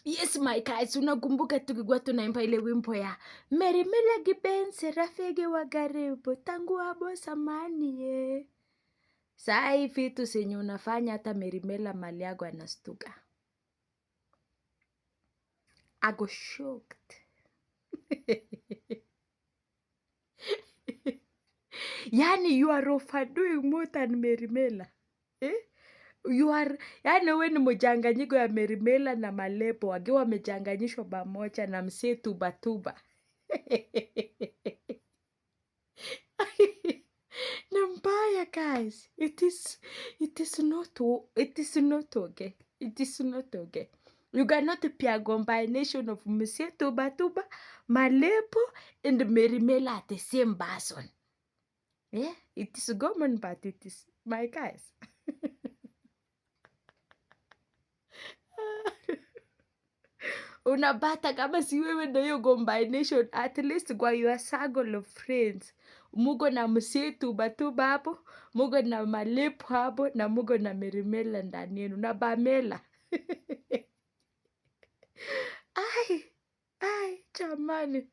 Yes my guys, unakumbuka tukikuwa tunaimba ile wimbo ya Mary Mela kipenzi rafiki wa karibu tangu hapo zamani ye. Saa hii vitu zenye unafanya hata Mary Mela mali yako anastuka. Ako shocked. Yani you are overdoing more than Mary Mela. Eh? You are, yani wewe ni mchanganyiko ya Mary Mela na Malepo wakiwa wamechanganyishwa pamoja na mzee Tuba Tuba. Ni mbaya guys. It is not okay. It is not okay. You cannot be a combination of Mzee Tuba Tuba, Malepo and Mary Mela at the same person. Yeah, it is common, but it is my guys. Unapata kama si wewe ndio hiyo combination, at least kwa your circle of friends muko na Mzee Tuba Tuba hapo, muko na Malepo hapo, na muko na Mary Mela ndani yenu na Pamela. Ai, ai, jamani.